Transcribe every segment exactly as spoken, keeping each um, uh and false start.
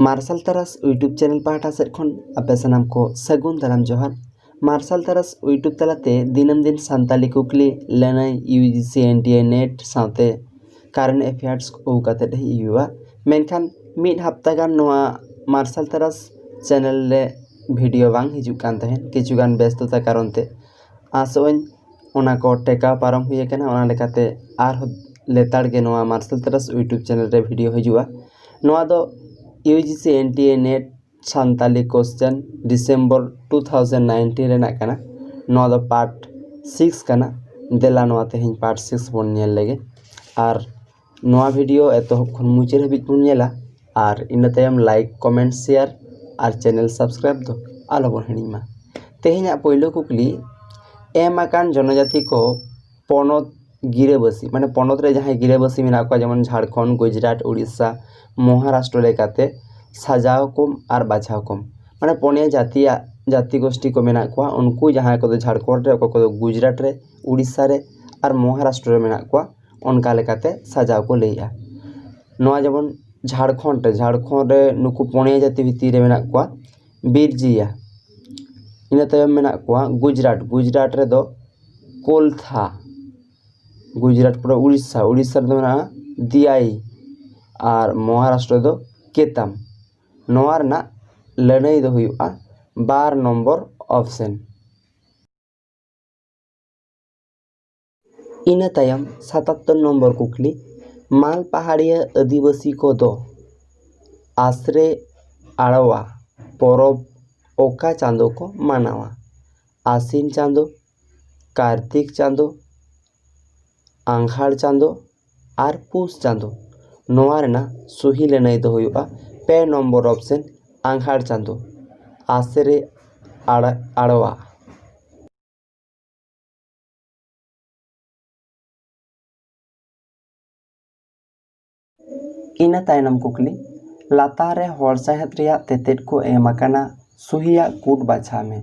ᱢᱟᱨᱥᱟᱞ ᱛᱟᱨᱟᱥ YouTube channel ᱯᱟᱦᱴᱟ ᱥᱮᱫ ᱠᱷᱚᱱ ᱟᱯᱮ ᱥᱟᱱᱟᱢ ᱠᱚ ᱥᱟᱹᱜᱩᱱ ᱫᱟᱨᱟᱢ ᱡᱚᱦᱟᱨ᱾ ᱢᱟᱨᱥᱟᱞ ᱛᱟᱨᱟᱥ YouTube ᱛᱟᱞᱟᱛᱮ ᱫᱤᱱᱟᱹᱢ ᱫᱤᱱ ᱥᱟᱱᱛᱟᱞᱤ ᱠᱩᱠᱞᱤ ᱞᱟᱹᱱᱟᱹᱭ, U G C N T A net ᱥᱟᱶᱛᱮ ᱠᱟᱨᱮᱱᱴ ᱮᱯᱷᱮᱭᱟᱨᱥ ᱠᱚ ᱟᱹᱜᱩ ᱠᱟᱛᱮᱫ ᱦᱮᱡ ᱦᱩᱭᱩᱜᱼᱟ᱾ ᱢᱮᱱᱠᱷᱟᱱ ᱢᱤᱫ ᱦᱟᱯᱛᱟ ᱜᱟᱱ ᱱᱚᱣᱟ ᱢᱟᱨᱥᱟᱞ ᱛᱟᱨᱟᱥ ᱪᱮᱱᱮᱞ ᱨᱮ ᱵᱷᱤᱰᱤᱭᱳ ᱵᱟᱝ ᱦᱤᱡᱩᱜ ᱠᱟᱱ ᱛᱟᱦᱮᱸᱫ, ᱠᱤᱪᱷᱩ ᱜᱟᱱ ᱵᱮᱥᱛᱚᱛᱟ ᱠᱟᱨᱚᱱ ᱛᱮ᱾ ᱟᱥᱚᱜ ᱟᱹᱧ ᱚᱱᱟ ᱠᱚ ᱴᱮᱠᱟᱣ ᱯᱟᱨᱚᱢ ᱦᱩᱭ ᱟᱠᱟᱱᱟ, ᱚᱱᱟ ᱞᱮᱠᱟᱛᱮ ᱟᱨᱦᱚᱸ ᱞᱮᱛᱟᱲ ᱜᱮ ᱱᱚᱣᱟ ᱢᱟᱨᱥᱟᱞ ᱛᱟᱨᱟᱥ YouTube ᱪᱮᱱᱮᱞ ᱨᱮ ᱵᱷᱤᱰᱤᱭᱳ ᱦᱤᱡᱩᱜᱼᱟ᱾ ᱱᱚᱣᱟ ᱫᱚ U G C N T A net Santali question December two thousand nineteen ᱨᱮᱱᱟᱜ ᱠᱟᱱᱟ᱾ ᱱᱚᱣᱟ ᱫᱚ ᱯᱟᱨᱴ ᱥᱤᱠᱥ ᱠᱟᱱᱟ᱾ ᱫᱮᱞᱟ ᱱᱚᱣᱟ ᱛᱮᱦᱮᱧ ᱯᱟᱨᱴ ᱥᱤᱠᱥ ᱵᱚᱱ ᱧᱮᱞ ᱞᱮᱜᱮ᱾ ᱟᱨ ᱱᱚᱣᱟ ᱵᱷᱤᱰᱤᱭᱳ ᱮᱛᱚᱦᱚᱵ ᱠᱷᱚᱱ ᱢᱩᱪᱟᱹᱫ ᱦᱟᱹᱵᱤᱡ ᱵᱚᱱ ᱧᱮᱞᱟ᱾ ᱟᱨ ᱤᱱᱟᱹ ᱛᱟᱭᱚᱢ ᱞᱟᱭᱤᱠ, ᱠᱚᱢᱮᱱᱴ, ᱥᱮᱭᱟᱨ ᱟᱨ ᱪᱮᱱᱮᱞ ᱥᱟᱵᱥᱠᱨᱟᱭᱤᱵ ᱫᱚ ᱟᱞᱚ ᱵᱚᱱ ᱦᱤᱲᱤᱧ ᱢᱟ᱾ ᱛᱮᱦᱮᱧᱟᱜ ᱯᱳᱭᱞᱳ ᱠᱩᱠᱞᱤ, ᱮᱢ ᱟᱠᱟᱱ ᱡᱚᱱᱚᱡᱟᱛᱤ ᱠᱚ ᱯᱚᱱᱚᱛ ᱜᱤᱨᱟᱹᱵᱟᱹᱥᱤ, ᱢᱟᱱᱮ ᱯᱚᱱᱚᱛ ᱨᱮ ᱡᱟᱦᱟᱸᱭ ᱜᱤᱨᱟᱹᱵᱟᱹᱥᱤ ᱢᱮᱱᱟᱜ ᱠᱚᱣᱟ, ᱡᱮᱢᱚᱱ ᱡᱷᱟᱲᱠᱷᱚᱸᱰ, ᱜᱩᱡᱽᱨᱟᱴ, ᱩᱲᱤᱥᱥᱟ, ᱢᱚᱦᱟᱨᱟᱥᱴᱨᱚ ᱞᱮᱠᱟᱛᱮ ᱥᱟᱡᱟᱣ ᱠᱚᱢ ᱟᱨ ᱵᱟᱪᱷᱟᱣ ᱠᱚᱢ, ᱢᱟᱱᱮ ᱯᱚᱱᱭᱟ ᱡᱟᱹᱛᱤᱭᱟᱜ, ᱡᱟᱹᱛᱤ ᱜᱳᱥᱴᱤ ᱠᱚ ᱢᱮᱱᱟᱜ ᱠᱚᱣᱟ, ᱩᱱᱠᱩ ᱡᱟᱦᱟᱸᱭ ᱠᱚᱫᱚ ᱡᱷᱟᱲᱠᱷᱚᱸᱰ ᱨᱮ, ᱚᱠᱚᱭ ᱠᱚᱫᱚ ᱜᱩᱡᱽᱨᱟᱴ ᱨᱮ, ᱩᱲᱤᱥᱥᱟ ᱨᱮ ᱟᱨ ᱢᱚᱦᱟᱨᱟᱥᱴᱨᱚ ᱨᱮ ᱢᱮᱱᱟᱜ ᱠᱚᱣᱟ, ᱚᱱᱠᱟ ᱞᱮᱠᱟᱛᱮ ᱥᱟᱡᱟᱣ ᱠᱚ ᱞᱟᱹᱭᱮᱜᱼᱟ᱾ ᱱᱚᱣᱟ ᱡᱮᱢᱚᱱ ᱡᱷᱟᱲᱠᱷᱚᱸᱰ ᱨᱮ, ᱡᱷᱟᱲᱠᱷᱚᱸᱰ ᱨᱮ ᱱᱩᱠᱩ ᱯᱚᱱᱭᱟ ᱡᱟᱹᱛᱤ ᱵᱷᱤᱛᱤᱨ ᱨᱮ ᱢᱮᱱᱟᱜ ᱠᱚᱣᱟ ᱵᱤᱨᱡᱤᱭᱟ, ᱤᱱᱟᱹ ᱛᱟᱭᱚᱢ ᱢᱮᱱᱟᱜ ᱠᱚᱣᱟ ᱜᱩᱡᱽᱨᱟᱴ, ᱜᱩᱡᱽᱨᱟᱴ ᱨᱮᱫᱚ ᱠᱳᱞᱛᱷᱟ, ᱜᱩᱡᱽᱨᱟᱴ ᱯᱚᱨᱮ ᱩᱲᱤᱥᱥᱟ, ᱩᱲᱤᱥᱥᱟ ᱨᱮᱫᱚ ᱢᱮᱱᱟᱜᱼᱟ ᱫᱤᱭᱟᱭ, ᱟᱨ ᱢᱚᱦᱟᱨᱟᱥᱴᱨᱚ ᱨᱮᱫᱚ ᱠᱮᱛᱟᱢ᱾ ᱱᱚᱣᱟ ᱨᱮᱱᱟᱜ ᱞᱟᱹᱱᱟᱹᱭ ᱫᱚ ᱦᱩᱭᱩᱜᱼᱟ ᱵᱟᱨ ᱱᱚᱢᱵᱚᱨ ᱚᱯᱥᱮᱱ᱾ ᱤᱱᱟᱹ ᱛᱟᱭᱚᱢ ᱥᱟᱛᱟᱛᱛᱚᱨ ᱱᱚᱢᱵᱚᱨ ᱠᱩᱠᱞᱤ, ᱢᱟᱞ ᱯᱟᱦᱟᱲᱤᱭᱟᱹ ᱟᱹᱫᱤᱵᱟᱹᱥᱤ ᱠᱚᱫᱚ ᱟᱥᱨᱮ ᱟᱲᱣᱟ ᱯᱚᱨᱚᱵᱽ ᱚᱠᱟ ᱪᱟᱸᱫᱚ ᱠᱚ ᱢᱟᱱᱟᱣᱟ? ᱟᱥᱤᱱ ᱪᱟᱸᱫᱚ, ᱠᱟᱨᱛᱤᱠ ᱪᱟᱸᱫᱚ, ᱟᱸᱜᱷᱟᱲ ᱪᱟᱸᱫᱚ ᱟᱨ ᱯᱩᱥ ᱪᱟᱸᱫᱚ᱾ ᱱᱚᱣᱟ ᱨᱮᱱᱟᱜ ᱥᱩᱦᱤ ᱞᱟᱹᱱᱟᱹᱭ ᱫᱚ ᱦᱩᱭᱩᱜᱼᱟ ᱯᱮ ᱱᱚᱢᱵᱚᱨ ᱚᱯᱥᱮᱱ, ᱟᱸᱜᱷᱟᱲ ᱪᱟᱸᱫᱚ, ᱟᱥᱨᱮ ᱟᱲ-, ᱟᱲᱣᱟ᱾ ᱤᱱᱟᱹ ᱛᱟᱭᱱᱚᱢ ᱠᱩᱠᱞᱤ, ᱞᱟᱛᱟᱨ ᱨᱮ ᱦᱚᱲ ᱥᱟᱶᱦᱮᱫ ᱨᱮᱭᱟᱜ ᱛᱮᱛᱮᱫ ᱠᱚ ᱮᱢ ᱟᱠᱟᱱᱟ, ᱥᱩᱦᱤᱭᱟᱜ ᱠᱩᱴ ᱵᱟᱪᱷᱟᱣ ᱢᱮ᱾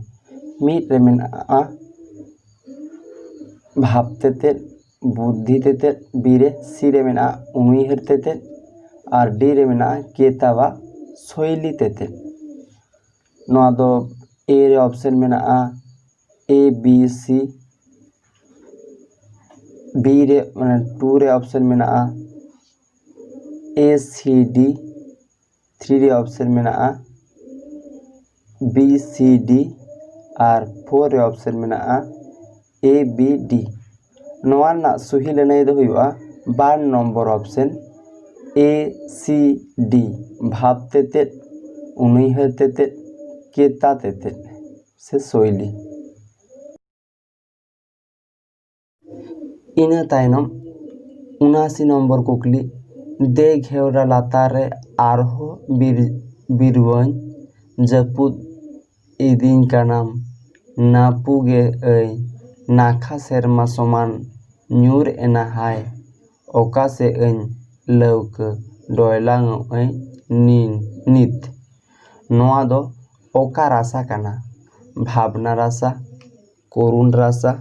ᱢᱤᱫ ᱨᱮ ᱢᱮᱱᱟᱜᱼᱟ ᱵᱷᱟᱵᱽ ᱛᱮᱛᱮᱫ, ᱵᱩᱫᱽᱫᱷᱤ ᱛᱮᱛᱮᱫ, ᱵᱤ ᱨᱮ, ᱥᱤ ᱨᱮ ᱢᱮᱱᱟᱜᱼᱟ ᱩᱱᱩᱭᱦᱟᱹᱨ ᱛᱮᱛᱮᱫ, ᱟᱨ ᱰᱤ ᱨᱮ ᱢᱮᱱᱟᱜᱼᱟ ᱠᱮᱛᱟᱵᱟ ᱥᱳᱭᱞᱤ ᱛᱮᱛᱮᱫ᱾ ᱱᱚᱣᱟ ᱫᱚ A ᱨᱮ ᱚᱯᱥᱮᱱ ᱢᱮᱱᱟᱜᱼᱟ A B C, B ᱨᱮ ᱢᱟᱱᱮ two ᱨᱮ ᱚᱯᱥᱮᱱ ᱢᱮᱱᱟᱜᱼᱟ A C D, three ᱨᱮ ᱚᱯᱥᱮᱱ ᱢᱮᱱᱟᱜᱼᱟ B C D ᱟᱨ four ᱨᱮ ᱚᱯᱥᱮᱱ ᱢᱮᱱᱟᱜᱼᱟ A B D᱾ ᱱᱚᱣᱟ ᱨᱮᱱᱟᱜ ᱥᱩᱦᱤ ᱞᱟᱹᱱᱟᱹᱭ ᱫᱚ ᱦᱩᱭᱩᱜᱼᱟ ᱵᱟᱨ number option A C D, ᱵᱷᱟᱵᱽ ᱛᱮᱛᱮᱫ, ᱩᱱᱩᱭᱦᱟᱹᱨ ᱛᱮᱛᱮᱫ, ᱠᱮᱛᱟ ᱛᱮᱛᱮᱫ ᱥᱮ ᱥᱳᱭᱞᱤ᱾ ᱤᱱᱟᱹ ᱛᱟᱭᱱᱚᱢ ᱩᱱᱟᱥᱤ ᱱᱚᱢᱵᱚᱨ ᱠᱩᱠᱞᱤ, ᱫᱮ ᱜᱷᱮᱣᱨᱟ ᱞᱟᱛᱟᱨ ᱨᱮ ᱟᱨᱦᱚᱸ ᱵᱤᱨ ᱵᱤᱨᱣᱟᱹᱧ ᱡᱟᱹᱯᱩᱫ ᱤᱫᱤᱧ ᱠᱟᱱᱟᱢ, ᱱᱟᱯᱩ ᱜᱮ ᱟᱹᱭ, ᱱᱟᱠᱷᱟ ᱥᱮᱨᱢᱟ ᱥᱚᱢᱟᱱ ᱧᱩᱨ ᱮᱱᱟ ᱦᱟᱭ, ᱚᱠᱟ ᱥᱮᱫ ᱟᱹᱧ ᱞᱟᱹᱣᱠᱟᱹ ᱰᱚᱭᱞᱟᱝᱚᱜ ᱟᱹᱧ ᱱᱤᱱ ᱱᱤᱛ᱾ ᱱᱚᱣᱟ ᱫᱚ ᱚᱠᱟ ᱨᱟᱥᱟ ᱠᱟᱱᱟ? ᱵᱷᱟᱵᱽᱱᱟ ᱨᱟᱥᱟ, ᱠᱚᱨᱩᱬ ᱨᱟᱥᱟ,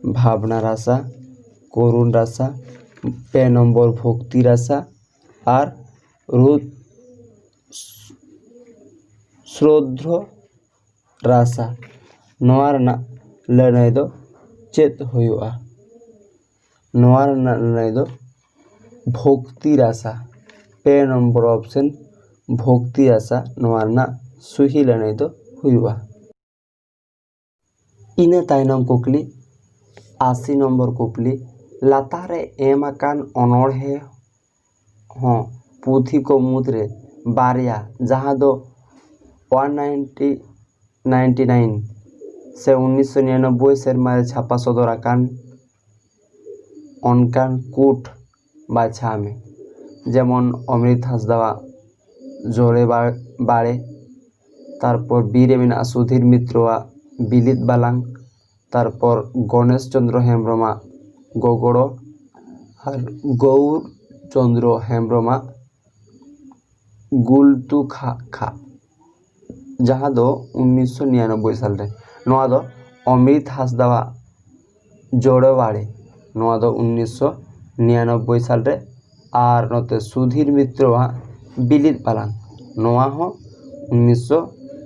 ᱵᱷᱟᱵᱽᱱᱟ ᱨᱟᱥᱟ, ᱠᱚᱨᱩᱬ ᱨᱟᱥᱟ, ᱯᱮ ᱱᱚᱢᱵᱚᱨ ᱵᱷᱚᱠᱛᱤ ᱨᱟᱥᱟ ᱟᱨ ᱨᱩᱫ ᱥᱨᱳᱫᱷᱨᱚ ᱨᱟᱥᱟ᱾ ᱱᱚᱣᱟ ᱨᱮᱱᱟᱜ ᱞᱟᱹᱱᱟᱹᱭ ᱫᱚ ᱪᱮᱫ ᱦᱩᱭᱩᱜᱼᱟ? ᱱᱚᱣᱟ ᱨᱮᱱᱟᱜ ᱞᱟᱹᱱᱟᱹᱭ ᱫᱚ ᱵᱷᱚᱠᱛᱤ ᱨᱟᱥᱟ, ᱯᱮ ᱱᱚᱢᱵᱚᱨ ᱚᱯᱥᱮᱱ ᱵᱷᱚᱠᱛᱤ ᱨᱟᱥᱟ ᱱᱚᱣᱟ ᱨᱮᱱᱟᱜ ᱥᱩᱦᱤ ᱞᱟᱹᱱᱟᱹᱭ ᱫᱚ ᱦᱩᱭᱩᱜᱼᱟ᱾ ᱤᱱᱟᱹ ᱛᱟᱭᱱᱚᱢ ᱠᱩᱠᱞᱤ, ᱟᱥᱤ ᱱᱚᱢᱵᱚᱨ ᱠᱩᱠᱞᱤ, ᱞᱟᱛᱟᱨ ᱨᱮ ᱮᱢ ᱟᱠᱟᱱ ᱚᱱᱚᱬᱦᱮ ᱦᱚᱸ ᱯᱩᱛᱷᱤ ᱠᱚ ᱢᱩᱫᱽᱨᱮ ᱵᱟᱨᱭᱟ, ᱡᱟᱦᱟᱸ ᱫᱚ one nineteen ninety-nine ᱥᱮ ᱩᱱᱤᱥᱥᱚ ᱱᱤᱨᱟᱱᱚᱵᱵᱳᱭ ᱥᱮᱨᱢᱟ ᱨᱮ ᱪᱷᱟᱯᱟ ᱥᱚᱫᱚᱨ ᱟᱠᱟᱱ ᱚᱱᱠᱟᱱ ᱠᱩᱴ ᱵᱟᱪᱷᱟᱣ ᱢᱮ, ᱡᱮᱢᱚᱱ ᱚᱢᱨᱤᱛ ᱦᱟᱸᱥᱫᱟᱣᱟᱜ ᱡᱳᱲᱮ ᱵᱟ-, ᱵᱟᱲᱮ, ᱛᱟᱨᱯᱚᱨ B ᱨᱮ ᱢᱮᱱᱟᱜᱼᱟ ᱥᱩᱫᱷᱤᱨ ᱢᱤᱛᱨᱚᱣᱟᱜ ᱵᱤᱞᱤᱫ ᱵᱟᱞᱟᱝ, ᱛᱟᱨᱯᱚᱨ ᱜᱚᱱᱮᱥ ᱪᱚᱸᱫᱽᱨᱚ ᱦᱮᱢᱵᱨᱚᱢᱟᱜ ᱜᱚᱜᱚᱲᱚ ᱟᱨ ᱜᱳᱣᱩᱨ ᱪᱚᱸᱫᱽᱨᱚ ᱦᱮᱢᱵᱨᱚᱢᱟᱜ ᱜᱩᱞᱛᱩ ᱠᱷᱟ ᱠᱷᱟ, ᱡᱟᱦᱟᱸ ᱫᱚ ᱩᱱᱤᱥᱥᱚ ᱱᱤᱨᱟᱱᱚᱵᱵᱳᱭ ᱥᱟᱞᱨᱮ᱾ ᱱᱚᱣᱟ ᱫᱚ ᱚᱢᱨᱤᱛ ᱦᱟᱸᱥᱫᱟᱣᱟᱜ ᱡᱳᱲᱮ ᱵᱟᱲᱮ, ᱱᱚᱣᱟ ᱫᱚ ᱩᱱᱤᱥᱥᱚ ᱱᱤᱨᱟᱱᱚᱵᱵᱳᱭ ᱥᱟᱞᱨᱮ᱾ ᱟᱨ ᱱᱚᱛᱮ ᱥᱩᱫᱷᱤᱨ ᱢᱤᱛᱨᱚᱣᱟᱜ ᱵᱤᱞᱤᱫ ᱵᱟᱞᱟᱝ, ᱱᱚᱣᱟ ᱦᱚᱸ ᱩᱱᱤᱥᱥᱚ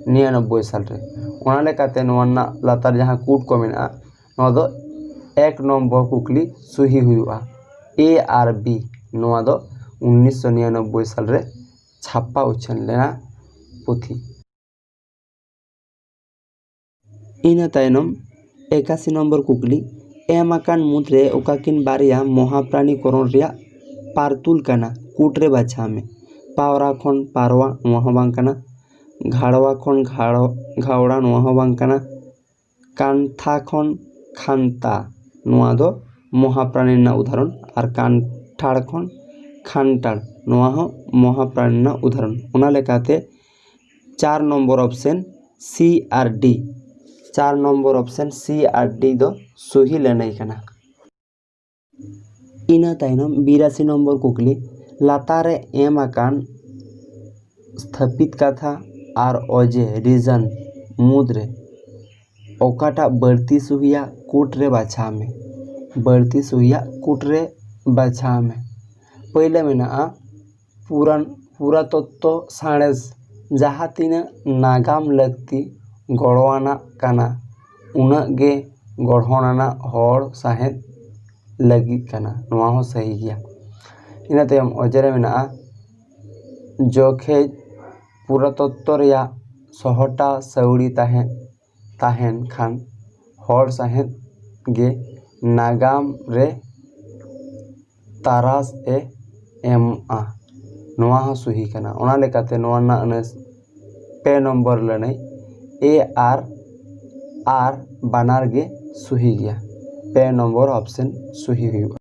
ᱱᱤᱨᱟᱱᱚᱵᱵᱳᱭ ᱥᱟᱞ ᱨᱮ᱾ ᱚᱱᱟ ᱞᱮᱠᱟᱛᱮ ᱱᱚᱣᱟ ᱨᱮᱱᱟᱜ ᱞᱟᱛᱟᱨ ᱡᱟᱦᱟᱸ ᱠᱳᱰ ᱠᱚ ᱢᱮᱱᱟᱜᱼᱟ, ᱱᱚᱣᱟ ᱫᱚ ᱮᱠ ᱱᱚᱢᱵᱚᱨ ᱠᱩᱠᱞᱤ ᱥᱩᱦᱤ ᱦᱩᱭᱩᱜᱼᱟ᱾ ᱮ ᱟᱨ ᱵᱤ, ᱱᱚᱣᱟ ᱫᱚ ᱩᱱᱤᱥᱥᱚ ᱱᱤᱨᱟᱱᱚᱵᱵᱳᱭ ᱥᱟᱞ ᱨᱮ ᱪᱷᱟᱯᱟ ᱩᱪᱷᱟᱹᱱ ᱞᱮᱱᱟ ᱯᱩᱛᱷᱤ᱾ ᱤᱱᱟᱹ ᱛᱟᱭᱱᱚᱢ ᱮᱠᱟᱥᱤ ᱱᱚᱢᱵᱚᱨ ᱠᱩᱠᱞᱤ, ᱮᱢ ᱟᱠᱟᱱ ᱢᱩᱫᱽᱨᱮ ᱚᱠᱟᱠᱤᱱ ᱵᱟᱨᱭᱟ ᱢᱚᱦᱟᱯᱨᱟᱱᱤᱠᱚᱨᱚᱱ ᱨᱮᱭᱟᱜ ᱯᱟᱨᱛᱩᱞ ᱠᱟᱱᱟ? ᱠᱳᱰ ᱨᱮ ᱵᱟᱪᱷᱟᱣ ᱢᱮ᱾ ᱯᱟᱣᱨᱟ ᱠᱷᱚᱱ ᱯᱟᱨᱣᱟ, ᱱᱚᱣᱟ ᱦᱚᱸ ᱵᱟᱝ ᱠᱟᱱᱟ᱾ ᱜᱷᱟᱲᱣᱟ ᱠᱷᱚᱱ ᱜᱷᱟᱲ-, ᱜᱷᱟᱣᱲᱟ, ᱱᱚᱣᱟ ᱦᱚᱸ ᱵᱟᱝ ᱠᱟᱱᱟ᱾ ᱠᱟᱱᱛᱷᱟ ᱠᱷᱚᱱ ᱠᱷᱟᱱᱛᱟ, ᱱᱚᱣᱟ ᱫᱚ ᱢᱚᱦᱟᱯᱨᱟᱱᱤ ᱨᱮᱱᱟᱜ ᱩᱫᱟᱦᱚᱨᱚᱱ᱾ ᱟᱨ ᱠᱟᱱᱴᱷᱟᱲ ᱠᱷᱚᱱ ᱠᱷᱟᱱᱴᱟᱲ, ᱱᱚᱣᱟ ᱦᱚᱸ ᱢᱚᱦᱟᱯᱨᱟᱱᱤ ᱨᱮᱱᱟᱜ ᱩᱫᱟᱦᱚᱨᱚᱱ᱾ ᱚᱱᱟ ᱞᱮᱠᱟᱛᱮ ᱪᱟᱨ ᱱᱚᱢᱵᱚᱨ ᱚᱯᱥᱮᱱ, ᱥᱤ ᱟᱨ ᱰᱤ, ᱪᱟᱨ ᱱᱚᱢᱵᱚᱨ ᱚᱯᱥᱮᱱ, ᱥᱤ ᱟᱨ ᱰᱤ ᱫᱚ ᱥᱩᱦᱤ ᱞᱟᱹᱱᱟᱹᱭ ᱠᱟᱱᱟ᱾ ᱤᱱᱟᱹ ᱛᱟᱭᱱᱚᱢ ᱵᱤᱨᱟᱥᱤ ᱱᱚᱢᱵᱚᱨ ᱠᱩᱠᱞᱤ, ᱞᱟᱛᱟᱨ ᱨᱮ ᱮᱢ ᱟᱠᱟᱱ ᱥᱛᱷᱟᱯᱤᱛ ᱠᱟᱛᱷᱟ ᱟᱨ ᱚᱡᱮ, ᱨᱤᱡᱚᱱ, ᱢᱩᱫᱽᱨᱮ ᱚᱠᱟᱴᱟᱜ ᱵᱟᱹᱲᱛᱤ ᱥᱩᱦᱤᱭᱟ? ᱠᱳᱰ ᱨᱮ ᱵᱟᱪᱷᱟᱣ ᱢᱮ᱾ ᱵᱟᱹᱲᱛᱤ ᱥᱩᱦᱤᱭᱟ ᱠᱳᱰ ᱨᱮ ᱵᱟᱪᱷᱟᱣ ᱢᱮ᱾ ᱯᱟᱹᱭᱞᱟᱹ ᱢᱮᱱᱟᱜᱼᱟ ᱯᱩᱨᱟᱱ-, ᱯᱩᱨᱟᱛᱚᱛᱛᱚ ᱥᱟᱬᱮᱥ ᱡᱟᱦᱟᱸ ᱛᱤᱱᱟᱹᱜ ᱱᱟᱜᱟᱢ ᱞᱟᱹᱠᱛᱤ ᱜᱚᱲᱚᱣᱟᱱᱟᱜ ᱠᱟᱱᱟ, ᱩᱱᱟᱹᱜ ᱜᱮ ᱜᱚᱲᱦᱚᱱ ᱟᱱᱟᱜ ᱦᱚᱲ ᱥᱟᱶᱦᱮᱫ ᱞᱟᱹᱜᱤᱫ ᱠᱟᱱᱟ᱾ ᱱᱚᱣᱟ ᱦᱚᱸ ᱥᱟᱹᱦᱤ ᱜᱮᱭᱟ᱾ ᱤᱱᱟᱹ ᱛᱟᱭᱚᱢ ᱚᱡᱮ ᱨᱮ ᱢᱮᱱᱟᱜᱼᱟ, ᱡᱚᱠᱷᱮᱡ ᱯᱩᱨᱟᱛᱚᱛᱛᱚ ᱨᱮᱭᱟᱜ ᱥᱚᱦᱚᱴᱟ ᱥᱟᱹᱣᱲᱤ ᱛᱟᱦᱮᱸ, ᱛᱟᱦᱮᱱ ᱠᱷᱟᱱ ᱦᱚᱲ ᱥᱟᱶᱦᱮᱫ ᱜᱮ ᱱᱟᱜᱟᱢ ᱨᱮ ᱛᱟᱨᱟᱥ ᱮ ᱮᱢᱟ᱾ ᱱᱚᱣᱟ ᱦᱚᱸ ᱥᱩᱦᱤ ᱠᱟᱱᱟ᱾ ᱚᱱᱟ ᱞᱮᱠᱟᱛᱮ ᱱᱚᱣᱟ ᱨᱮᱱᱟᱜ ᱟᱹᱱᱟᱹ ᱯᱮ ᱱᱚᱢᱵᱚᱨ ᱞᱟᱹᱱᱟᱹᱭ ᱮ ᱟᱨ ᱟᱨ ᱵᱟᱱᱟᱨ ᱜᱮ ᱥᱩᱦᱤ ᱜᱮᱭᱟ᱾ ᱯᱮ ᱱᱚᱢᱵᱚᱨ ᱚᱯᱥᱮᱱ ᱥᱩᱦᱤ ᱦᱩᱭᱩᱜᱼᱟ᱾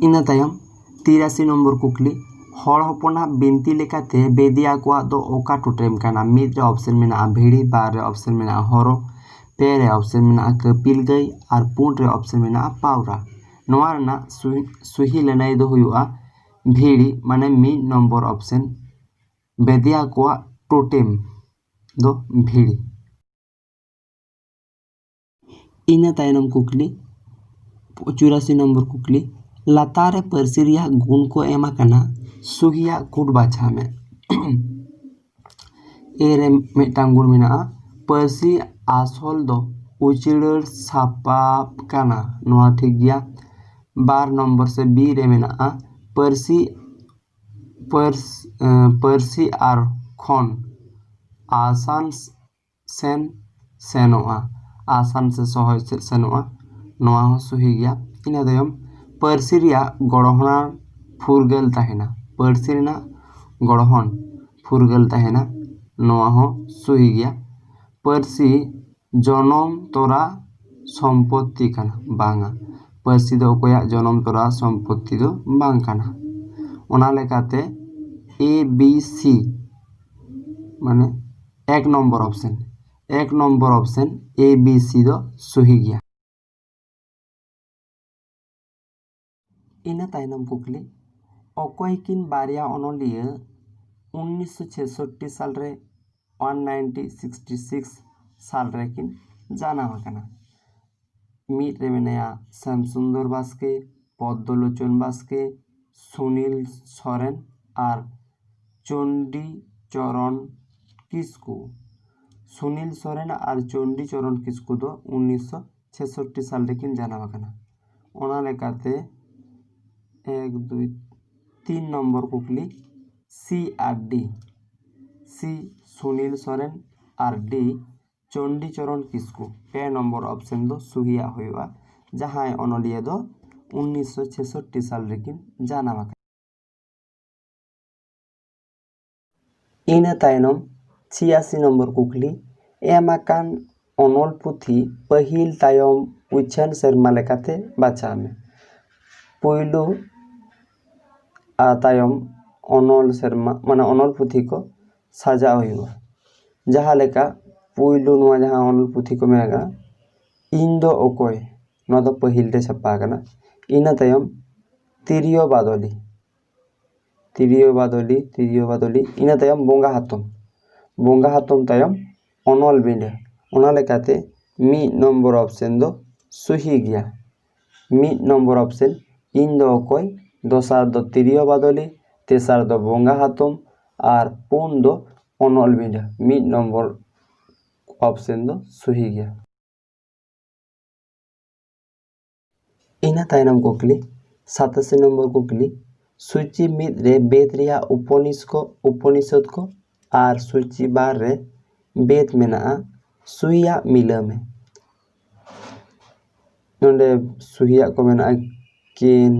ᱤᱱᱟᱹ ᱛᱟᱭᱚᱢ ᱛᱤᱨᱟᱥᱤ ᱱᱚᱢᱵᱚᱨ ᱠᱩᱠᱞᱤ, ᱦᱚᱲ ᱦᱚᱯᱚᱱᱟᱜ ᱵᱤᱱᱛᱤ ᱞᱮᱠᱟᱛᱮ ᱵᱮᱫᱤᱭᱟ ᱠᱚᱣᱟᱜ ᱫᱚ ᱚᱠᱟ ᱴᱳᱴᱮᱢ ᱠᱟᱱᱟ? ᱢᱤᱫ ᱨᱮ ᱚᱯᱥᱮᱱ ᱢᱮᱱᱟᱜᱼᱟ ᱵᱷᱤᱲᱤ, ᱵᱟᱨ ᱨᱮ ᱚᱯᱥᱮᱱ ᱢᱮᱱᱟᱜᱼᱟ ᱦᱚᱨᱚ, ᱯᱮ ᱨᱮ ᱚᱯᱥᱮᱱ ᱢᱮᱱᱟᱜᱼᱟ ᱠᱟᱹᱯᱤᱞ ᱜᱟᱹᱭ ᱟᱨ ᱯᱩᱱ ᱨᱮ ᱚᱯᱥᱮᱱ ᱢᱮᱱᱟᱜᱼᱟ ᱯᱟᱣᱨᱟ᱾ ᱱᱚᱣᱟ ᱨᱮᱱᱟᱜ ᱥᱩᱦᱤ, ᱥᱩᱦᱤ ᱞᱟᱹᱱᱟᱹᱭ ᱫᱚ ᱦᱩᱭᱩᱜᱼᱟ ᱵᱷᱤᱲᱤ, ᱢᱟᱱᱮ ᱢᱤᱫ ᱱᱚᱢᱵᱚᱨ ᱚᱯᱥᱮᱱ, ᱵᱮᱫᱤᱭᱟ ᱠᱚᱣᱟᱜ ᱴᱳᱴᱮᱢ ᱫᱚ ᱵᱷᱤᱲᱤ᱾ ᱤᱱᱟᱹ ᱛᱟᱭᱱᱚᱢ ᱠᱩᱠᱞᱤ, ᱪᱩᱨᱟᱥᱤ ᱱᱚᱢᱵᱚᱨ ᱠᱩᱠᱞᱤ, ᱞᱟᱛᱟᱨ ᱨᱮ ᱯᱟᱹᱨᱥᱤ ᱨᱮᱭᱟᱜ ᱜᱩᱱ ᱠᱚ ᱮᱢ ᱟᱠᱟᱱᱟ, ᱥᱩᱦᱤᱭᱟᱜ ᱠᱩᱴ ᱵᱟᱪᱷᱟᱣ ᱢᱮ᱾ ᱮ ᱨᱮ ᱢᱤᱫᱴᱟᱝ ᱜᱩᱱ ᱢᱮᱱᱟᱜᱼᱟ, ᱯᱟᱹᱨᱥᱤ ᱟᱥᱚᱞ ᱫᱚ ᱩᱪᱟᱹᱲ ᱥᱟᱯᱟᱵ ᱠᱟᱱᱟ, ᱱᱚᱣᱟ ᱴᱷᱤᱠ ᱜᱮᱭᱟ᱾ ᱵᱟᱨ ᱱᱚᱢᱵᱚᱨ ᱥᱮ ᱵᱤ ᱨᱮ ᱢᱮᱱᱟᱜᱼᱟ, ᱯᱟᱹᱨᱥᱤ ᱯᱟᱹᱨᱥ-, ᱮᱸ, ᱯᱟᱹᱨᱥᱤ ᱟᱨ ᱠᱷᱚᱱ ᱟᱥᱟᱱ ᱥᱮᱱ ᱥᱮᱱᱚᱜᱼᱟ, ᱟᱥᱟᱱ ᱥᱮ ᱥᱚᱦᱚᱡ ᱥᱮᱫ ᱥᱮᱱᱚᱜᱼᱟ, ᱱᱚᱣᱟ ᱦᱚᱸ ᱥᱩᱦᱤ ᱜᱮᱭᱟ᱾ ᱤᱱᱟᱹ ᱛᱟᱭᱚᱢ ᱯᱟᱹᱨᱥᱤ ᱨᱮᱭᱟᱜ ᱜᱚᱲᱦᱚᱱᱟᱱ ᱯᱷᱩᱨᱜᱟᱹᱞ ᱛᱟᱦᱮᱱᱟ, ᱯᱟᱹᱨᱥᱤ ᱨᱮᱱᱟᱜ ᱜᱚᱲᱦᱚᱱ ᱯᱷᱩᱨᱜᱟᱹᱞ ᱛᱟᱦᱮᱱᱟ, ᱱᱚᱣᱟ ᱦᱚᱸ ᱥᱩᱦᱤ ᱜᱮᱭᱟ᱾ ᱯᱟᱹᱨᱥᱤ ᱡᱚᱱᱚᱢ ᱛᱚᱨᱟ ᱥᱚᱢᱯᱚᱛᱛᱤ ᱠᱟᱱᱟ, ᱵᱟᱝᱟ, ᱯᱟᱹᱨᱥᱤ ᱫᱚ ᱚᱠᱚᱭᱟᱜ ᱡᱚᱱᱚᱢ ᱛᱚᱨᱟ ᱥᱚᱢᱯᱚᱛᱛᱤ ᱫᱚ ᱵᱟᱝ ᱠᱟᱱᱟ᱾ ᱚᱱᱟ ᱞᱮᱠᱟᱛᱮ A B C ᱢᱟᱱᱮ ᱮᱠ ᱱᱚᱢᱵᱚᱨ ᱚᱯᱥᱮᱱ, ᱮᱠ number option A B C ᱫᱚ ᱥᱩᱦᱤ ᱜᱮᱭᱟ᱾ ᱤᱱᱟᱹ ᱛᱟᱭᱱᱚᱢ ᱠᱩᱠᱞᱤ, ᱚᱠᱚᱭ ᱠᱤᱱ ᱵᱟᱨᱭᱟ ᱚᱱᱚᱞᱤᱭᱟᱹ ᱩᱱᱤᱥᱥᱚ ᱪᱷᱮᱥᱚᱴᱴᱤ ᱥᱟᱞ ᱨᱮ, ᱚᱣᱟᱱ ᱱᱟᱭᱤᱱᱴᱤ ᱥᱤᱠᱥᱴᱤ ᱥᱤᱠᱥ ᱥᱟᱞ ᱨᱮᱠᱤᱱ ᱡᱟᱱᱟᱢ ᱟᱠᱟᱱᱟ? ᱢᱤᱫ ᱨᱮ ᱢᱮᱱᱟᱭᱟ ᱥᱟᱢᱥᱩᱱᱫᱚᱨ ᱵᱟᱥᱠᱮ, ᱯᱚᱫᱽᱫᱚᱞᱳᱪᱚᱱ ᱵᱟᱥᱠᱮ, ᱥᱩᱱᱤᱞ ᱥᱚᱨᱮᱱ ᱟᱨ ᱪᱚᱱᱰᱤ ᱪᱚᱨᱚᱱ ᱠᱤᱥᱠᱩ᱾ ᱥᱩᱱᱤᱞ ᱥᱚᱨᱮᱱ ᱟᱨ ᱪᱚᱱᱰᱤ ᱪᱚᱨᱚᱱ ᱠᱤᱥᱠᱩ ᱫᱚ ᱩᱱᱤᱥᱥᱚ ᱪᱷᱮᱥᱚᱴᱴᱤ ᱥᱟᱞ ᱨᱮᱠᱤᱱ ᱡᱟᱱᱟᱢ ᱟᱠᱟᱱᱟ᱾ ᱚᱱᱟ ᱞᱮᱠᱟᱛᱮ ᱮᱠ, ᱫᱩᱭ, ᱛᱤᱱ ᱱᱚᱢᱵᱚᱨ ᱠᱩᱠᱞᱤ, C ᱟᱨ D, C ᱥᱩᱱᱤᱞ ᱥᱚᱨᱮᱱ ᱟᱨ D ᱪᱚᱱᱰᱤ ᱪᱚᱨᱚᱱ ᱠᱤᱥᱠᱩ, ᱯᱮ ᱱᱚᱢᱵᱚᱨ ᱚᱯᱥᱮᱱ ᱫᱚ ᱥᱩᱦᱤᱭᱟᱜ ᱦᱩᱭᱩᱜᱼᱟ, ᱡᱟᱦᱟᱸᱭ ᱚᱱᱚᱞᱤᱭᱟᱹ ᱫᱚ ᱩᱱᱤᱥᱥᱚ ᱪᱷᱮᱥᱚᱴᱴᱤ ᱥᱟᱞ ᱨᱮᱠᱤᱱ ᱡᱟᱱᱟᱢ ᱟᱠᱟᱱᱟ᱾ ᱤᱱᱟᱹ ᱛᱟᱭᱱᱚᱢ ᱪᱷᱤᱭᱟᱥᱤ ᱱᱚᱢᱵᱚᱨ ᱠᱩᱠᱞᱤ, ᱮᱢ ᱟᱠᱟᱱ ᱚᱱᱚᱞ ᱯᱩᱛᱷᱤ ᱯᱟᱹᱦᱤᱞ ᱛᱟᱭᱚᱢ ᱩᱪᱷᱟᱹᱱ ᱥᱮᱨᱢᱟ ᱞᱮᱠᱟᱛᱮ ᱵᱟᱪᱷᱟᱣ ᱢᱮ᱾ ᱯᱩᱭᱞᱩ ᱟᱨ ᱛᱟᱭᱚᱢ ᱚᱱᱚᱞ ᱥᱮᱨᱢᱟ, ᱢᱟᱱᱮ ᱚᱱᱚᱞ ᱯᱩᱛᱷᱤ ᱠᱚ ᱥᱟᱡᱟᱣ ᱦᱩᱭᱩᱜᱼᱟ᱾ ᱡᱟᱦᱟᱸ ᱞᱮᱠᱟ ᱯᱩᱭᱞᱩ ᱱᱚᱣᱟ ᱡᱟᱦᱟᱸ ᱚᱱᱚᱞ ᱯᱩᱛᱷᱤ ᱠᱚ ᱢᱮᱱᱟᱜᱼᱟ, ᱤᱧ ᱫᱚ ᱚᱠᱚᱭ, ᱱᱚᱣᱟ ᱫᱚ ᱯᱟᱹᱦᱤᱞ ᱨᱮ ᱪᱷᱟᱯᱟ ᱟᱠᱟᱱᱟ᱾ ᱤᱱᱟᱹ ᱛᱟᱭᱚᱢ ᱛᱤᱨᱭᱳ ᱵᱟᱫᱚᱞᱤ, ᱛᱤᱨᱭᱳ ᱵᱟᱫᱚᱞᱤ, ᱛᱤᱨᱭᱳ ᱵᱟᱫᱚᱞᱤ, ᱤᱱᱟᱹ ᱛᱟᱭᱚᱢ ᱵᱚᱸᱜᱟ ᱦᱟᱛᱚᱢ, ᱵᱚᱸᱜᱟ ᱦᱟᱛᱚᱢ ᱛᱟᱭᱚᱢ ᱚᱱᱚᱞ ᱵᱤᱸᱰᱟᱹ᱾ ᱚᱱᱟ ᱞᱮᱠᱟᱛᱮ ᱢᱤᱫ ᱱᱚᱢᱵᱚᱨ ᱚᱯᱥᱮᱱ ᱫᱚ ᱥᱩᱦᱤ ᱜᱮᱭᱟ᱾ ᱢᱤᱫ ᱱᱚᱢᱵᱚᱨ ᱚᱯᱥᱮᱱ ᱤᱧ ᱫᱚ ᱚᱠᱚᱭ, ᱫᱚᱥᱟᱨ ᱫᱚ ᱛᱤᱨᱭᱳ ᱵᱟᱫᱚᱞᱤ, ᱛᱮᱥᱟᱨ ᱫᱚ ᱵᱚᱸᱜᱟ ᱦᱟᱛᱚᱢ ᱟᱨ ᱯᱩᱱ ᱫᱚ ᱚᱱᱚᱞ ᱵᱤᱸᱰᱟᱹ᱾ ᱢᱤᱫ ᱱᱚᱢᱵᱚᱨ ᱚᱯᱥᱮᱱ ᱫᱚ ᱥᱩᱦᱤ ᱜᱮᱭᱟ᱾ ᱤᱱᱟᱹ ᱛᱟᱭᱱᱚᱢ ᱠᱩᱠᱞᱤ, ᱥᱟᱛᱟᱥᱤ ᱱᱚᱢᱵᱚᱨ ᱠᱩᱠᱞᱤ, ᱥᱩᱪᱤ ᱢᱤᱫ ᱨᱮ ᱵᱮᱫ ᱨᱮᱭᱟᱜ ᱩᱯᱚᱱᱤᱥ ᱠᱚ, ᱩᱯᱚᱱᱤᱥᱚᱫ ᱠᱚ ᱟᱨ ᱥᱩᱪᱤ ᱵᱟᱨ ᱨᱮ ᱵᱮᱫ ᱢᱮᱱᱟᱜᱼᱟ, ᱥᱩᱭᱟᱜ ᱢᱤᱞᱟᱹᱣ ᱢᱮ᱾ ᱱᱚᱰᱮ ᱥᱩᱦᱤᱭᱟᱜ ᱠᱚ ᱢᱮᱱᱟᱜᱼᱟ ᱠᱮᱱ,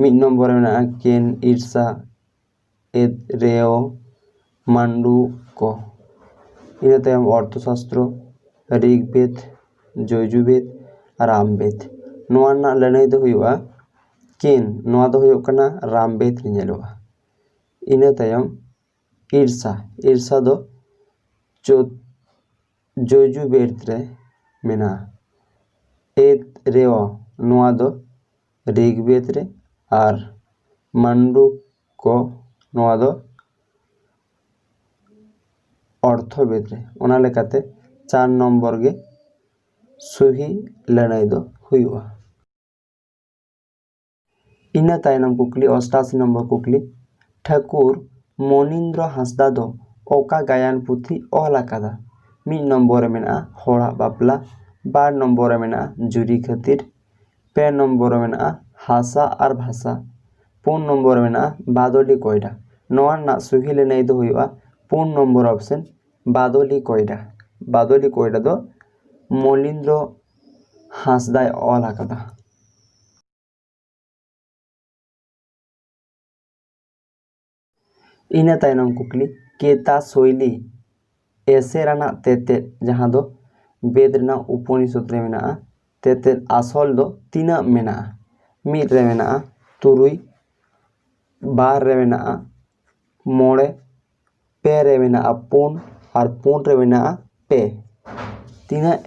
ᱢᱤᱫ ᱱᱚᱢᱵᱚᱨ ᱨᱮ ᱢᱮᱱᱟᱜᱼᱟ ᱠᱮᱱ, ᱤᱨᱥᱟ, ᱮᱫ, ᱨᱮᱣ, ᱢᱟᱱᱰᱩ ᱠᱚ᱾ ᱤᱱᱟᱹ ᱛᱟᱭᱚᱢ ᱚᱨᱛᱷᱚᱥᱟᱥᱛᱨᱚ, ᱨᱤᱜᱽᱵᱮᱫ, ᱡᱚᱡᱩᱵᱮᱫ, ᱨᱟᱢᱵᱮᱫ᱾ ᱱᱚᱣᱟ ᱨᱮᱱᱟᱜ ᱞᱟᱹᱱᱟᱹᱭ ᱫᱚ ᱦᱩᱭᱩᱜᱼᱟ ᱠᱮᱱ, ᱱᱚᱣᱟ ᱫᱚ ᱦᱩᱭᱩᱜ ᱠᱟᱱᱟ ᱨᱟᱢᱵᱮᱫ ᱨᱮ ᱧᱮᱞᱚᱜᱼᱟ᱾ ᱤᱱᱟᱹ ᱛᱟᱭᱚᱢ ᱤᱨᱥᱟ, ᱤᱨᱥᱟ ᱫᱚ ᱪᱳ-, ᱡᱚᱡᱩᱵᱮᱫ ᱨᱮ ᱢᱮᱱᱟᱜᱼᱟ᱾ ᱮᱫ, ᱨᱮᱣ, ᱱᱚᱣᱟ ᱫᱚ ᱨᱤᱜᱽᱵᱮᱫ ᱨᱮ ᱟᱨ ᱢᱟᱱᱰᱩ ᱠᱚ, ᱱᱚᱣᱟ ᱫᱚ ᱚᱨᱛᱷᱚᱵᱮᱫ ᱨᱮ᱾ ᱚᱱᱟ ᱞᱮᱠᱟᱛᱮ ᱪᱟᱨ ᱱᱚᱢᱵᱚᱨ ᱜᱮ ᱥᱩᱦᱤ ᱞᱟᱹᱱᱟᱹᱭ ᱫᱚ ᱦᱩᱭᱩᱜᱼᱟ᱾ ᱤᱱᱟᱹ ᱛᱟᱭᱱᱚᱢ ᱠᱩᱠᱞᱤ, ᱚᱥᱴᱟᱥᱤ ᱱᱚᱢᱵᱚᱨ ᱠᱩᱠᱞᱤ, ᱴᱷᱟᱹᱠᱩᱨ ᱢᱚᱱᱤᱱᱫᱨᱚ ᱦᱟᱸᱥᱫᱟ ᱫᱚ ᱚᱠᱟ ᱜᱟᱭᱟᱱ ᱯᱩᱛᱷᱤ ᱚᱞ ᱟᱠᱟᱫᱟ? ᱢᱤᱫ ᱱᱚᱢᱵᱚᱨ ᱨᱮ ᱢᱮᱱᱟᱜᱼᱟ ᱦᱚᱲᱟᱜ ᱵᱟᱯᱞᱟ, ᱵᱟᱨ ᱱᱚᱢᱵᱚᱨ ᱨᱮ ᱢᱮᱱᱟᱜᱼᱟ ᱡᱩᱨᱤ ᱠᱷᱟᱹᱛᱤᱨ, ᱯᱮ ᱱᱚᱢᱵᱚᱨ ᱨᱮ ᱢᱮᱱᱟᱜᱼᱟ ᱦᱟᱥᱟ ᱟᱨ ᱵᱷᱟᱥᱟ, ᱯᱩᱱ ᱱᱚᱢᱵᱚᱨ ᱨᱮ ᱢᱮᱱᱟᱜᱼᱟ ᱵᱟᱫᱚᱞᱤ ᱠᱚᱭᱰᱟ᱾ ᱱᱚᱣᱟ ᱨᱮᱱᱟᱜ ᱥᱩᱦᱤ ᱞᱟᱹᱱᱟᱹᱭ ᱫᱚ ᱦᱩᱭᱩᱜᱼᱟ ᱯᱩᱱ ᱱᱚᱢᱵᱚᱨ ᱚᱯᱥᱮᱱ, ᱵᱟᱫᱚᱞᱤ ᱠᱚᱭᱰᱟ᱾ ᱵᱟᱫᱚᱞᱤ ᱠᱚᱭᱰᱟ ᱫᱚ ᱢᱚᱞᱤᱱᱫᱨᱚ ᱦᱟᱸᱥᱫᱟᱭ ᱚᱞ ᱟᱠᱟᱫᱟ᱾ ᱤᱱᱟᱹ ᱛᱟᱭᱱᱚᱢ ᱠᱩᱠᱞᱤ, ᱠᱮᱛᱟ ᱥᱳᱭᱞᱤ ᱮᱥᱮᱨ ᱟᱱᱟᱜ ᱛᱮᱛᱮᱫ, ᱡᱟᱦᱟᱸ ᱫᱚ ᱵᱮᱫ ᱨᱮᱱᱟᱜ ᱩᱯᱚᱱᱤᱥᱚᱫ ᱨᱮ ᱢᱮᱱᱟᱜᱼᱟ, ᱛᱮᱛᱮᱫ ᱟᱥᱚᱞ ᱫᱚ ᱛᱤᱱᱟᱹᱜ ᱢᱮᱱᱟᱜᱼᱟ? ᱢᱤᱫ ᱨᱮ ᱢᱮᱱᱟᱜᱼᱟ ᱛᱩᱨᱩᱭ, ᱵᱟᱨ ᱨᱮ ᱢᱮᱱᱟᱜᱼᱟ ᱢᱚᱬᱮ, ᱯᱮ ᱨᱮ ᱢᱮᱱᱟᱜᱼᱟ ᱯᱩᱱ ᱟᱨ ᱯᱩᱱ ᱨᱮ ᱢᱮᱱᱟᱜᱼᱟ ᱯᱮ᱾ ᱛᱤᱱᱟᱹᱜ,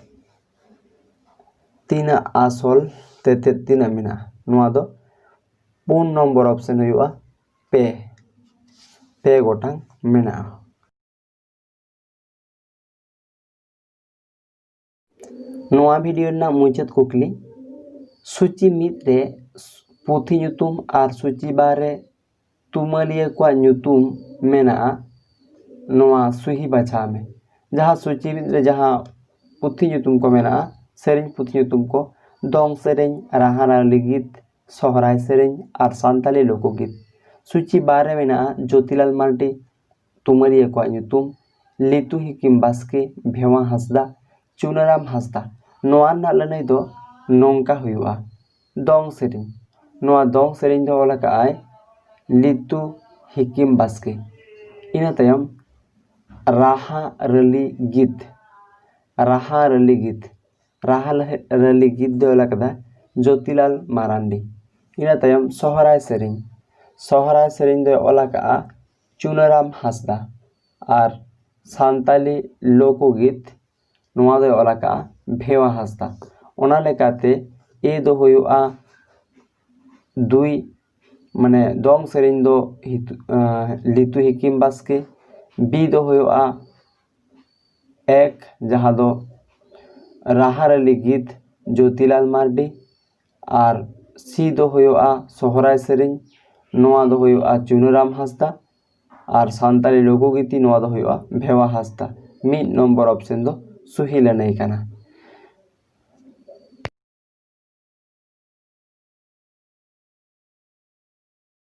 ᱛᱤᱱᱟᱹᱜ ᱟᱥᱚᱞ ᱛᱮᱛᱮᱫ ᱛᱤᱱᱟᱹᱜ ᱢᱮᱱᱟᱜᱼᱟ? ᱱᱚᱣᱟ ᱫᱚ ᱯᱩᱱ ᱱᱚᱢᱵᱚᱨ ᱚᱯᱥᱮᱱ ᱦᱩᱭᱩᱜᱼᱟ, ᱯᱮ, ᱯᱮ ᱜᱚᱴᱟᱝ ᱢᱮᱱᱟᱜᱼᱟ᱾ ᱱᱚᱣᱟ ᱵᱷᱤᱰᱤᱭᱳ ᱨᱮᱱᱟᱜ ᱢᱩᱪᱟᱹᱫ ᱠᱩᱠᱞᱤ, ᱥᱩᱪᱤ ᱢᱤᱫ ᱨᱮ ᱯᱩᱛᱷᱤ ᱧᱩᱛᱩᱢ ᱟᱨ ᱥᱩᱪᱤ ᱵᱟᱨ ᱨᱮ ᱛᱩᱢᱟᱹᱞᱤᱭᱟᱹ ᱠᱚᱣᱟᱜ ᱧᱩᱛᱩᱢ ᱢᱮᱱᱟᱜᱼᱟ, ᱱᱚᱣᱟ ᱥᱩᱦᱤ ᱵᱟᱪᱷᱟᱣ ᱢᱮ᱾ ᱡᱟᱦᱟᱸ ᱥᱩᱪᱤ ᱨᱮ ᱡᱟᱦᱟᱸ ᱯᱩᱛᱷᱤ ᱧᱩᱛᱩᱢ ᱠᱚ ᱢᱮᱱᱟᱜᱼᱟ, ᱥᱮᱨᱮᱧ ᱯᱩᱛᱷᱤ ᱧᱩᱛᱩᱢ ᱠᱚ, ᱫᱚᱝ ᱥᱮᱨᱮᱧ, ᱨᱟᱦᱟ ᱨᱟᱹᱞᱤ ᱜᱤᱛ, ᱥᱚᱦᱨᱟᱭ ᱥᱮᱨᱮᱧ ᱟᱨ ᱥᱟᱱᱛᱟᱞᱤ ᱞᱳᱠᱚᱜᱤᱛ᱾ ᱥᱩᱪᱤ ᱵᱟᱨ ᱨᱮ ᱢᱮᱱᱟᱜᱼᱟ ᱡᱳᱛᱤᱞᱟᱞ ᱢᱟᱨᱰᱤ, ᱛᱩᱢᱟᱹᱞᱤᱭᱟᱹ ᱠᱚᱣᱟᱜ ᱧᱩᱛᱩᱢ, ᱞᱤᱛᱩ ᱦᱤᱠᱤᱢ ᱵᱟᱥᱠᱮ, ᱵᱷᱮᱣᱟ ᱦᱟᱸᱥᱫᱟ, ᱪᱩᱱᱟᱹᱨᱟᱢ ᱦᱟᱸᱥᱫᱟ᱾ ᱱᱚᱣᱟ ᱨᱮᱱᱟᱜ ᱞᱟᱹᱱᱟᱹᱭ ᱫᱚ ᱱᱚᱝᱠᱟ ᱦᱩᱭᱩᱜᱼᱟ, ᱫᱚᱝ ᱥᱮᱨᱮᱧ᱾ ᱱᱚᱣᱟ ᱫᱚᱝ ᱥᱮᱨᱮᱧ ᱫᱚ ᱚᱞ ᱟᱠᱟᱫ ᱟᱭ ᱞᱤᱛᱩ ᱦᱤᱠᱤᱢ ᱵᱟᱥᱠᱮ᱾ ᱤᱱᱟᱹ ᱛᱟᱭᱚᱢ ᱨᱟᱦᱟ ᱨᱟᱹᱞᱤ ᱜᱤᱛ, ᱨᱟᱦᱟ ᱨᱟᱹᱞᱤ ᱜᱤᱛ, ᱨᱟᱦᱟ ᱞᱟᱹᱦ-, ᱨᱟᱹᱞᱤ ᱜᱤᱛ ᱫᱚᱭ ᱚᱞ ᱟᱠᱟᱫᱟ ᱡᱳᱛᱤᱞᱟᱞ ᱢᱟᱨᱟᱱᱰᱤ᱾ ᱤᱱᱟᱹ ᱛᱟᱭᱚᱢ ᱥᱚᱦᱨᱟᱭ ᱥᱮᱨᱮᱧ, ᱥᱚᱦᱨᱟᱭ ᱥᱮᱨᱮᱧ ᱫᱚᱭ ᱚᱞ ᱟᱠᱟᱫᱼᱟ ᱪᱩᱱᱟᱹᱨᱟᱢ ᱦᱟᱸᱥᱫᱟ᱾ ᱟᱨ ᱥᱟᱱᱛᱟᱞᱤ ᱞᱳᱠᱚᱜᱤᱛ, ᱱᱚᱣᱟ ᱫᱚᱭ ᱚᱞ ᱟᱠᱟᱫᱼᱟ ᱵᱷᱮᱣᱟ ᱦᱟᱸᱥᱫᱟ᱾ ᱚᱱᱟ ᱞᱮᱠᱟᱛᱮ ᱮ ᱫᱚ ᱦᱩᱭᱩᱜᱼᱟ ᱫᱩᱭ, ᱢᱟᱱᱮ ᱫᱚᱝ ᱥᱮᱨᱮᱧ ᱫᱚ ᱦᱤᱛᱩ-, ᱟᱸ, ᱞᱤᱛᱩ ᱦᱤᱠᱤᱢ ᱵᱟᱥᱠᱮ, ᱵᱤ ᱫᱚ ᱦᱩᱭᱩᱜᱼᱟ ᱮᱠ, ᱡᱟᱦᱟᱸ ᱫᱚ ᱨᱟᱦᱟ ᱨᱟᱹᱞᱤ ᱜᱤᱛ ᱡᱳᱛᱤᱞᱟᱞ ᱢᱟᱨᱰᱤ, ᱟᱨ ᱥᱤ ᱫᱚ ᱦᱩᱭᱩᱜᱼᱟ ᱥᱚᱦᱨᱟᱭ ᱥᱮᱨᱮᱧ, ᱱᱚᱣᱟ ᱫᱚ ᱦᱩᱭᱩᱜᱼᱟ ᱪᱩᱱᱩᱨᱟᱢ ᱦᱟᱸᱥᱫᱟ, ᱟᱨ ᱥᱟᱱᱛᱟᱲᱤ ᱞᱳᱠᱚᱜᱤᱛᱤ, ᱱᱚᱣᱟ ᱫᱚ ᱦᱩᱭᱩᱜᱼᱟ ᱵᱷᱮᱣᱟ ᱦᱟᱸᱥᱫᱟ᱾ ᱢᱤᱫ ᱱᱚᱢᱵᱚᱨ ᱚᱯᱥᱮᱱ ᱫᱚ ᱥᱩᱦᱤ ᱞᱟᱹᱱᱟᱹᱭ ᱠᱟᱱᱟ᱾